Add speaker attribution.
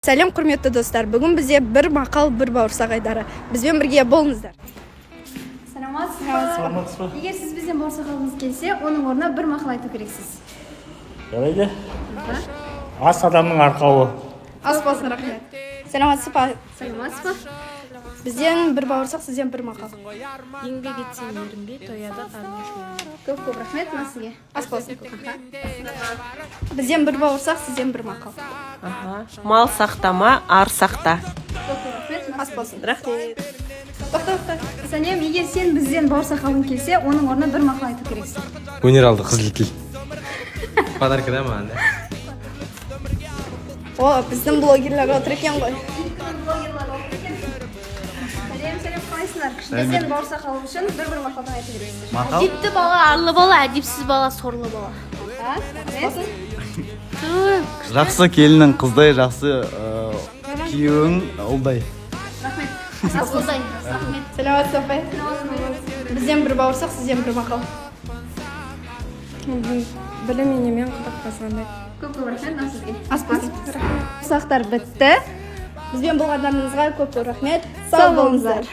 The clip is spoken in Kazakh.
Speaker 1: Сәлем, құрметті достар! Бүгін бізде «Бір мақал, бір бауырсақ» айдары. Бізбен бірге болыңыздар.
Speaker 2: Саламатсыз ба?
Speaker 3: Саламатсыз ба?
Speaker 2: Егер сіз бізден бауырсақ алғыңыз келсе, оның орнына бір мақал айту керексіз.
Speaker 3: Жарайды. Ас — адамның арқауы.
Speaker 1: Ас болсын, рахмет. Саламатсыз ба?
Speaker 2: Саламатсыз ба?
Speaker 1: Бізден бір бауырсақ, сізден бір мақал.
Speaker 4: Еңбек етсең, ерінбей, тояды қарның.
Speaker 2: Көп көп рахмет мына сізге.
Speaker 1: Ас болсын. Бізден бір бауырсақ, сізден бір мақал.
Speaker 4: Аха. Мал сақтама, ар сақта.
Speaker 2: Көп көп рахмет.
Speaker 1: Ас болсын.
Speaker 4: Рахмет.
Speaker 1: Тоқта, тоқта.
Speaker 2: Сәлем! Егер сен бізден бауырсақ алғың келсе, оның орнына бір мақал айту керексің.
Speaker 5: Өнер алды қызыл тіл. Подарка да маған да.
Speaker 1: О, біздің блогерлер отыр екен ғой.
Speaker 2: Сәлем, сәлем, қалайсыңдар? Бізден бауырсақ алу үшін бір мақалдан айту керексіздер.
Speaker 6: Мақал.
Speaker 7: Әдепті бала — арлы бала, әдепсіз бала — сорлы бала.
Speaker 2: Рахмет.
Speaker 6: Жақсы келінің қыздай, жақсы күйеуің ұлдай.
Speaker 2: Рахмет, ас болсын.
Speaker 7: Рахмет.
Speaker 1: Саламатсыз, апай? Бізден бір бауырсақ, сізден бір мақал.
Speaker 4: Білім инемен құдық қазғандай.
Speaker 2: Көп көп рахмет мына сізге.
Speaker 1: Ас болсын.
Speaker 2: Сұрақтар бітті.
Speaker 1: Бізбен болғандарыңызға көп көп рахмет, сау болыңыздар.